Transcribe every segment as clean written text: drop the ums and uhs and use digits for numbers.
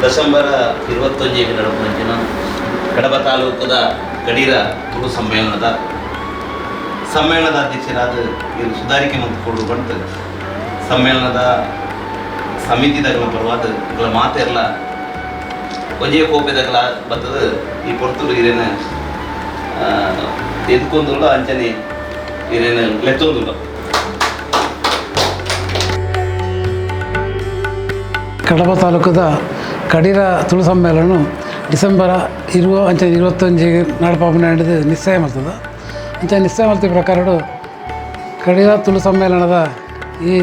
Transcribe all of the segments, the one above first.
ಡಿಸೆಂಬರ್ 21 ನಡಪುನಂಚಿನ ಕಡಬ ತಾಲೂಕುದ ಕಡೀರ ತುಳು ಸಮ್ಮೇಳನದ ಸಮ್ಮೇಳನದ ಅಧ್ಯಕ್ಷರಾದ ಇವರು ಸುಧಾರಿಕೆ ಮತ್ತು ಕೊಡು ಬಂತು ಸಮ್ಮೇಳನದ ಸಮಿತಿದಗಲ ಪರವಾದ ಇಗಳ ಮಾತೆರ್ಲ ಒಂಜೇ ಕೋಪೆದಗಲ ಬತ್ತದ ಈ ಪೊರ್ತುಡು ಇರೇನ ಎದ್ಕೊಂದುಲ್ಲ ಅಂಚನೆ ಇರೇನ ಲೆತ್ತೊಂದುಲ್ಲ. ಕಡಬ ತಾಲೂಕದ ಕಡೀರ ತುಳು ಸಮ್ಮೇಳನ ಡಿಸೆಂಬರ್ 20 ಅಂಚನೆ 21 ನಡಪಾಪುನ ನಿಶ್ಚಯ ಮಾಡ್ತದೆ. ಅಂಚನೆ ನಿಶ್ಚಯ ಮಾಡ್ತಿದ್ದ ಪ್ರಕಾರ ಕಡೀರ ತುಳು ಸಮ್ಮೇಳನದ ಈ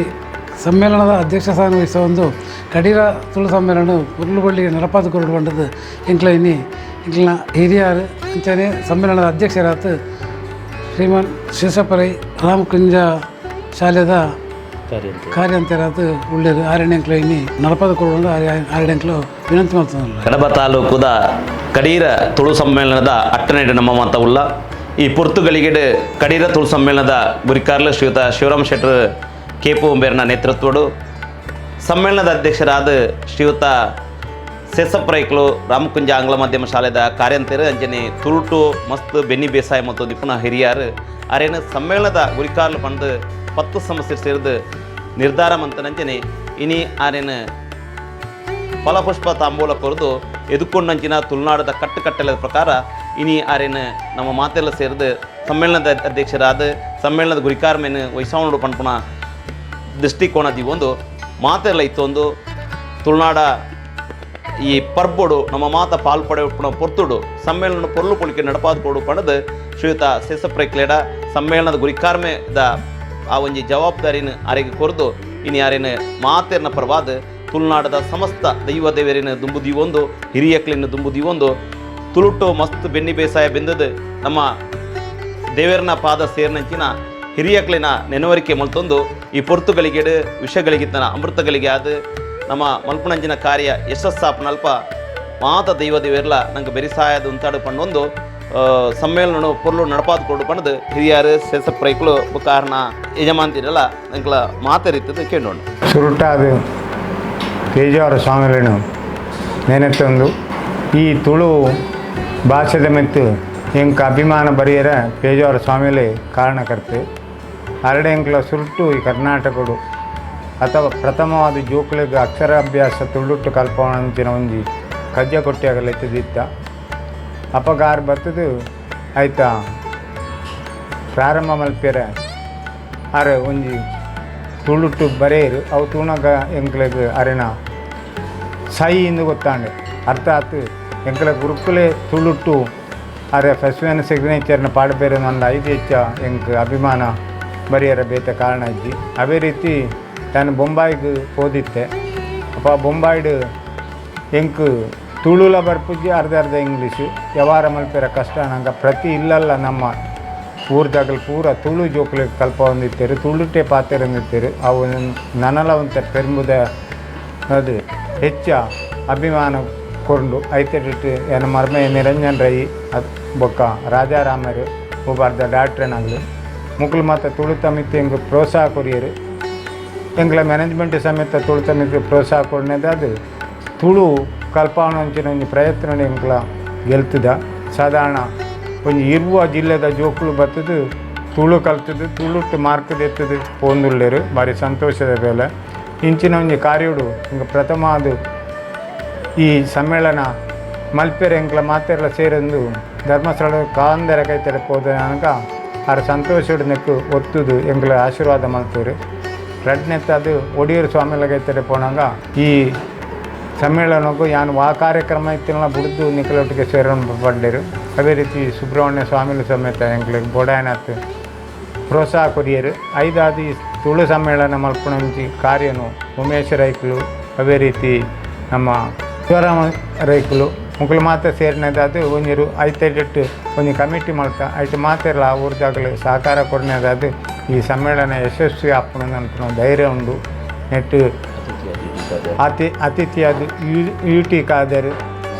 ಸಮ್ಮೇಳನದ ಅಧ್ಯಕ್ಷ ಸ್ಥಾನ ವಹಿಸುವ ಒಂದು ಕಡೀರ ತುಳು ಸಮ್ಮೇಳನ ಉರುಳುಬಳ್ಳಿಗೆ ನಡಪಾದ ಕೊರಡು ಬಂಡದು ಎಂಕ್ಲ ಇನಿ ಎಂಕ್ಲನ ಹಿರಿಯರು ಅಂಚನೆ ಸಮ್ಮೇಳನದ ಅಧ್ಯಕ್ಷರಾದ ಶ್ರೀಮಾನ್ ಶೇಷಪರೈ ರಾಮಕುಂಜ ಶಾಲೆದ ಕಾರ್ಯಂತರಾದ ಉಳ್ಳೇರು ಆರಣ್ಯಂಕ್ಲು ಇನಿ ನಡಪಾದ ಕೊರಡು ಆರಣ್ಯಂಕ್ಲು ವಿನಂತಿ ಮಾಡ್ತದಲ್ಲ. ಕಡಬ ತಾಲೂಕುದ ಕಡೀರ ತುಳು ಸಮ್ಮೇಳನದ ಅಟ್ಟನೆಡು ನಮ್ಮ ಮಾತ ಉಲ್ಲ. ಈ ಪೊರ್ತುಗಳಿಗೆಡು ಕಡೀರ ತುಳು ಸಮ್ಮೇಳನದ ಗುರಿಕಾರ್ಲು ಶ್ರೀಯುತ ಶಿವರಾಮ್ ಶೆಟ್ಟರ್ ಕೇಪು ಒಂಬೇರ್ನ ನೇತೃತ್ವಡು ಸಮ್ಮೇಳನದ ಅಧ್ಯಕ್ಷರಾದ ಶ್ರೀಯುತ ಸೇಸಪ್ರೈಕ್ಲು ರಾಮಕುಂಜ ಆಂಗ್ಲ ಮಾಧ್ಯಮ ಶಾಲೆದ ಕಾರ್ಯಂತೆರು ಅಂಚನೆ ತುಳುಟು ಮಸ್ತ್ ಬೆನ್ನಿ ಬೇಸಾಯ ಮತ್ತು ದಿಪ್ಪುನ ಹಿರಿಯಾರು ಅರೇನು ಸಮ್ಮೇಳನದ ಗುರಿಕಾರ್ಲು ಪಂದು 10 ಸಮಸ್ಯೆ ಸೇರಿದು ನಿರ್ಧಾರ ಮಂತನಂಚನೆ ಇನಿ ಆರೇನು ಫಲಪುಷ್ಪ ತಾಂಬೂಲ ಕೊರದು ಎದುಕೊಂಡಂಚಿನ ತುಳುನಾಡದ ಕಟ್ಟುಕಟ್ಟಲೆದ ಪ್ರಕಾರ ಇನಿ ಆರೇನು ನಮ್ಮ ಮಾತೆಲ್ಲ ಸೇರಿದು ಸಮ್ಮೇಳನದ ಅಧ್ಯಕ್ಷರಾದ ಸಮ್ಮೇಳನದ ಗುರಿಕಾರ್ಮೇನು ವೈಸಾವಣು ಪನ್ಪುನ ದೃಷ್ಟಿಕೋನ ಒಂದು ಮಾತೆಲ್ಲ ಇತ್ತೊಂದು ತುಳುನಾಡ ಈ ಪರ್ಬೊಡು ನಮ್ಮ ಮಾತ ಪಾಲ್ ಪಡೆಯುವ ಪೊರ್ತುಡು ಸಮ್ಮೇಳನ ಪೊರ್ಲು ಪೊಳಿಕೆ ನಡಪಾದ ಕೊಡು ಪಣದು ಶ್ರೀಯುತ ಸೇಸಪ್ರೈಕ್ಲೇಡ ಸಮ್ಮೇಳನದ ಗುರಿಕಾರ್ಮೆದ ಆ ಒಂಜಿ ಜವಾಬ್ದಾರಿನ ಆರೆಗೆ ಕೊರದು ಇನಿ ಯಾರೇನು ಮಾತೆರ್ನ ಪರವಾದ ತುಳುನಾಡದ ಸಮಸ್ತ ದೈವ ದೇವರಿನ ದುಂಬುದಿವೊಂದು ಹಿರಿಯಕ್ಲಿನ ದುಂಬುದಿವೊಂದು ತುಳುಟು ಮಸ್ತ್ ಬೆನ್ನಿ ಬೇಸಾಯ ಬೆಂದದು ನಮ್ಮ ದೇವರನ ಪಾದ ಸೇರ್ನಂಚಿನ ಹಿರಿಯಕ್ಲಿನ ನೆನವರಿಕೆ ಮಲ್ತೊಂದು ಈ ಪೊರ್ತುಗಳಿಗೆಡು ವಿಷಗಳಿಗಿತ್ತನ ಅಮೃತಗಳಿಗೆ ಆದ ನಮ್ಮ ಮಲ್ಪನಂಚಿನ ಕಾರ್ಯ ಯಶಸ್ಸಾಪನಲ್ಪ ಮಾತ ದೈವ ದೇವರ್ಲ ನಂಗೆ ಬೆರಿಸಾಯದ ಉಂತಾಡು ಪಣ್ಣೊಂದು ಸಮ್ಮೇಳನ ಪೊರ್ಲು ನಡಪಾದ ಕೊಡು ಪಣದು ಹಿರಿಯಾರು ಸೇಸಪ್ರೈಕ್ಲು ಕಾರಣ ಯಜಮಾನ್ತಿರಲ್ಲ ನಂಗ್ಲ ಮಾತರಿತ್ತದ ಕೇಳೋಣ. ಸುರುಟಾದ ಪೇಜಾವರ ಸ್ವಾಮಿಗಳನ್ನು ನೆನೆತಂದು ಈ ತುಳು ಭಾಷೆದ ಮೆತ್ತು ಎಂಕ್ ಅಭಿಮಾನ ಬರಿಯರ ಪೇಜಾವರ ಸ್ವಾಮಿಲೇ ಕಾರಣಕರ್ತೆ. ಅರಡೆಂಕ್ಲ ಸುರುಟು ಈ ಕರ್ನಾಟಕಡು ಅಥವಾ ಪ್ರಥಮವಾದ ಜೋಕುಲೆಗ್ ಅಕ್ಷರಾಭ್ಯಾಸ ತುಳುಟ್ಟು ಕಲ್ಪವನಂಚಿನ ಒಂಜಿ ಕಜ್ಜ ಕೊಟ್ಟಿಯಾಗಲೆತ್ತದಿತ್ತ. ಅಪಗಾರ್ ಬತ್ತದು ಆಯ್ತಾ ಪ್ರಾರಂಭ ಮಲ್ಪೆರೆ ಆರ್ ಒಂಜಿ ತುಳುಟ್ಟು ಬರೆಯರು. ಅವು ತೂನಗ ಎಂಕ್ಲೆಗ್ ಅರೆನ ಸೈ ಇಂದು ಗೊತ್ತಾಂಡೆ. ಅರ್ಥಾತ್ ಎಂಕ್ಲೆ ಗುರುಕುಲೆ ತುಳುಟ್ಟು ಅರೆ ಫಸ್ಟ್ ಸಿಗ್ನೇಚರ್ನ ಪಾಡಪೇರೆ ನನ್ನ ಐದು ಹೆಚ್ಚ ಎಂಕ್ ಅಭಿಮಾನ ಬರಿಯರ ಬೇತೆ ಕಾರಣ ಇಜ್ಜಿ. ಅದೇ ರೀತಿ ನಾನು ಬೊಂಬಾಯಿಗೆ ಪೋದಿತ್ತೆ. ಅಪ್ಪ ಬೊಂಬಾಯ್ಡ್ ಎಂಕ್ ತುಳುಲ ಬರ್ಪುಜಿ, ಅರ್ಧ ಅರ್ಧ ಇಂಗ್ಲೀಷು. ವ್ಯವಹಾರ ಮಲ್ಪೆರ ಕಷ್ಟ. ನಂಗೆ ಪ್ರತಿ ಇಲ್ಲಲ್ಲ ನಮ್ಮ ಊರ್ದಾಗಲು ಪೂರ ತುಳು ಜೋಕುಲೆಗ್ ಕಲ್ಪ ಹೊಂದಿತ್ತೇರು, ತುಳುಟೆ ಪಾತೆರೊಂದಿತ್ತೇರು. ಅವು ನನಲ ಒಂತೆ ಪೆರ್ಂಬುದ ಅದು ಹೆಚ್ಚ ಅಭಿಮಾನ ಕೊಂಡು ಐತೆಟ್ ಎನ್ನ ಮರ್ಮೆ ನಿರಂಜನ್ ರೈ ಅದು ಬೊಕ್ಕ ರಾಜಾರಾಮರು ಉಬಾರ್ದ ಡಾಕ್ಟ್ರನಾಗ್ಲು ಮುಕ್ಲು ಮಾತ ತುಳು ಮಿತ್ತು ಎಂಕ್ ಪ್ರೋತ್ಸಾಹ ಕೊರಿಯರು. ಎಂಕ್ಲ ಮ್ಯಾನೇಜ್ಮೆಂಟ್ ಸಮೇತ ತುಳು ಮಿತ್ತು ಪ್ರೋತ್ಸಾಹ ಕೊಡ್ನೇದ ಅದು ತುಳು ಕಲ್ಪಾವಣಂಚಿನ ಒಂಜಿ ಪ್ರಯತ್ನ ಎಂಕ್ಲ ಗೆಲ್ತದ. ಸಾಧಾರಣ ಒಂಜಿ ಇರುವ ಜಿಲ್ಲೆದ ಜೋಕುಲು ಬತ್ತದು ತುಳು ಕಲ್ತದು ತುಳುಟ್ಟು ಮಾರ್ಕ್ ದೆತ್ತದು ಪೋಂದುಲ್ಲೆರ್. ಭಾರಿ ಸಂತೋಷದ ಬೇಲೆ. ಇಂಚಿನ ಒಂಜಿ ಕಾರ್ಯಡು ಇಂಕ ಪ್ರಥಮ ಅದು ಈ ಸಮ್ಮೇಳನ ಮಲ್ಪೆರೆ ಎಂಕ್ಲ ಮಾತೆರ್ಲ ಸೇರೊಂದು ಧರ್ಮಸ್ಥಳ ಕಾಂದರ ಕೈತರೆ ಪೋದ ಅನಗ ಆರ್ ಸಂತೋಷಡ್ ನೆಕ್ಕು ಒತ್ತುದು ಎಂಕ್ಲ ಆಶೀರ್ವಾದ ಮಲ್ತೇರು. ರಡ್ನೆತ್ತ ಅದು ಒಡಿಯೂರು ಸ್ವಾಮಿಲ ಕೈತರೆ ಪೋನಾಗ ಈ ಸಮ್ಮೇಳನಕ್ಕೂ ಯಾನ್ ವಾ ಕಾರ್ಯಕ್ರಮ ಇತ್ತಿನ ಬುಡ್ದು ನಿಕಲೊಟ್ಟಿಗೆ ಸೇರೊಂದು ಪಂಡೇರು. ಅದೇ ರೀತಿ ಸುಬ್ರಹ್ಮಣ್ಯ ಸ್ವಾಮಿಲು ಸಮೇತ ಎಂಕ್ಲೆಗ್ ಬೋಡಾಯನಾಥ್ ಪ್ರೋತ್ಸಾಹ ಕೊರಿಯರು. ಐದಾದಿ ತುಳು ಸಮ್ಮೇಳನ ಮಲ್ಪುನಂಚಿ ಕಾರ್ಯನು ಉಮೇಶ್ ರೈಕುಲು, ಅದೇ ರೀತಿ ನಮ್ಮ ಶಿವರಾಮ ರೈಕುಲು ಮುಕುಲು ಮಾತ ಸೇರಿನದಾದ ಒಂಜಿರು ಐತೆಟ್ ಒಂಜಿ ಕಮಿಟಿ ಮಲ್ತ ಐಟ್ ಮಾತೆರ್ಲ ಆ ಊರ್ದಾಗಲು ಸಹಕಾರ ಕೊರ್ನೆದಾದ್ ಈ ಸಮ್ಮೇಳನ ಯಶಸ್ವಿ ಆಪುಂಡು ಅನ್ಪುನ ಧೈರ್ಯ ಉಂಡು. ನೆಟ್ ಅತಿಥಿಯಾದ U T Khader,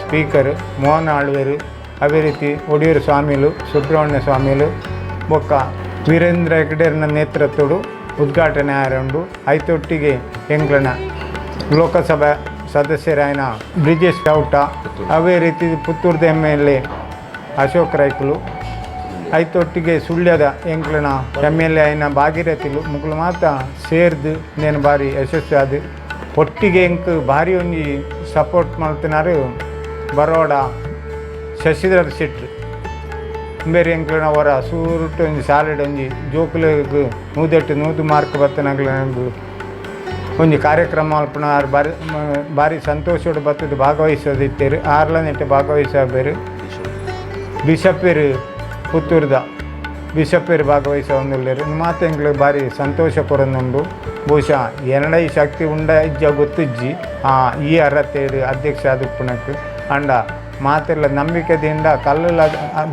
speaker Mohan ಆಳ್ವೆರು, ಅದೇ ರೀತಿ ಒಡಿಯೂರು ಸ್ವಾಮಿಲು, ಸುಬ್ರಹ್ಮಣ್ಯ ಸ್ವಾಮಿಲು ಬೊಕ್ಕ ವೀರೇಂದ್ರ ಹೆಗ್ಡೆರ್ನ ನೇತೃತ್ವಡು ಉದ್ಘಾಟನೆ ಆರುಂಡು. ಐತೊಟ್ಟಿಗೆ ಎಂಕ್ಲನ ಲೋಕಸಭಾ ಸದಸ್ಯರಾಯಿನ ಬ್ರಿಜೇಶ್ ಚೌಟ, ಅವೇ ರೀತಿ ಪುತ್ತೂರ್ದ ಎಮ್.ಎಲ್.ಎ. ಅಶೋಕ್ ರೈಕುಲು, ಐತೊಟ್ಟಿಗೆ ಸುಳ್ಯದ ಎಂಕ್ಲನ ಎಮ್.ಎಲ್.ಎ. ಆಯಿನ ಭಾಗೀರಥಿಲು ಮುಕುಲು ಮಾತ ಸೇರ್ದು ನೇನು ಭಾರಿ ಯಶಸ್ವಿ ಆದ್ ಒಟ್ಟಿಗೆ ಎಂಕ್ ಭಾರಿ ಒಂಜಿ ಸಪೋರ್ಟ್ ಮಲ್ತಿನಾರು ಬರೋಡ ಶಶಿಧರ್ ಶೆಟ್ರು ಬೇರೆ ಎಂಕ್ಲನ ಅವರ ಸೂರುಟ್ ಒಂಜಿ ಸಾಲಿಡ್ ಒಂಜಿ ಜೋಕುಲೆಗ್ ನೂದೆಟ್ಟು ನೂದು ಮಾರ್ಕ್ ಬತ್ತನಗ್ಲ ಒಂಜಿ ಕಾರ್ಯಕ್ರಮ ಮಲ್ಪುನ ಆರ್ ಬಾರಿ ಭಾರಿ ಸಂತೋಷಡ್ ಬತ್ತದ ಭಾಗವಹಿಸೋದಿತ್ತೇರು ಆರ್ಲ ನೆಟ್ಟು ಭಾಗವಹಿಸಬೇರು ಬಿಷಪ್ಪೇರು ಪುತ್ತೂರ್ದ ಬಿಷಪ್ಪೇರು ಭಾಗವಹಿಸೋಂದುಲ್ಲೇರು ಮಾತು ಎಂಕ್ಲೆಗ್ ಭಾರಿ ಸಂತೋಷ ಕೊರೊಂದುಂಡು. ಬಹುಶಃ ಎನ್ನಡ ಈ ಶಕ್ತಿ ಉಂಡ ಇಜ್ಜ ಗೊತ್ತಿಜ್ಜಿ ಈ ಅರ್ಹತೆ ಅಧ್ಯಕ್ಷ ಆದುಪ್ಪುನಕ್ ಅಂಡ ಮಾತೆಲ್ಲ ನಂಬಿಕೆ ದಿಂದ ಕಲ್ಲುಲ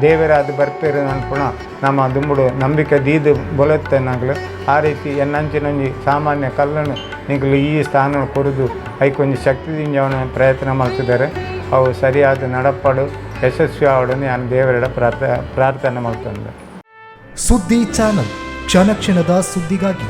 ದೇವರಾದ ಬರ್ಪೇರು ಅನ್ಪುಣ ನಮ್ಮ ದುಂಬುಡು ನಂಬಿಕೆ ದೀದು ಬೊಲತ್ತನಾಗ್ಲು ಆ ರೀತಿ ಎನ್ನಂಚಿನೊಂಜಿ ಸಾಮಾನ್ಯ ಕಲ್ಲನ್ನು ನಿಕುಲು ಈ ಸ್ಥಾನ ಕೊರದು ಐಕೊಂಜಿ ಶಕ್ತಿ ದಿಂಜವನ ಪ್ರಯತ್ನ ಮಲ್ತಿದ್ದಾರೆ. ಅವು ಸರಿಯಾದ ನಡಪಾಡು ಯಶಸ್ವಿ ಆವಡನ್ನು ನಾನು ದೇವರೆಡ ಪ್ರಾರ್ಥನೆ ಮಲ್ತೊಂದೆ. ಸುದ್ದಿ ಚಾನಲ್ ಕ್ಷಣ ಕ್ಷಣದ ಸುದ್ದಿಗಾಗಿ.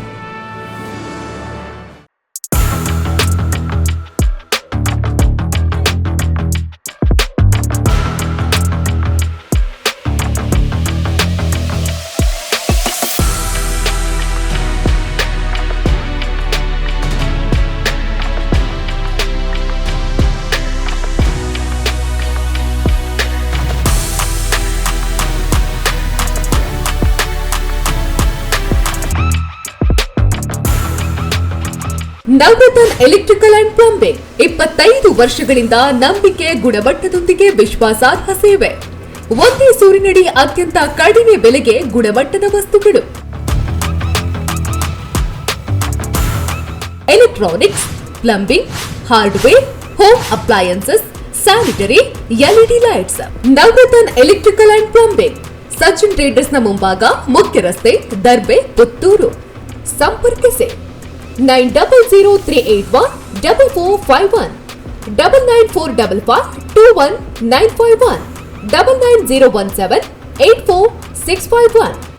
ನವರತನ್ ಎಲೆಕ್ಟ್ರಿಕಲ್ ಅಂಡ್ ಪ್ಲಂಬಿಂಗ್ 25 ವರ್ಷಗಳಿಂದ ನಂಬಿಕೆ ಗುಣಮಟ್ಟದೊಂದಿಗೆ ವಿಶ್ವಾಸಾರ್ಹ ಸೇವೆ. ಒಂದೇ ಸೂರಿನಡಿ ಅತ್ಯಂತ ಕಡಿಮೆ ಬೆಲೆಗೆ ಗುಣಮಟ್ಟದ ವಸ್ತುಗಳು, electronics, plumbing, hardware, home appliances, sanitary, LED lights. Navratan electrical and plumbing, Sachin ಟ್ರೇಡರ್ಸ್ನ ಮುಂಭಾಗ, ಮುಖ್ಯ ರಸ್ತೆ, ದರ್ಬೆ, ಪುತ್ತೂರು. ಸಂಪರ್ಕಿಸಿ 9003814451, 9945521951, 9901784651.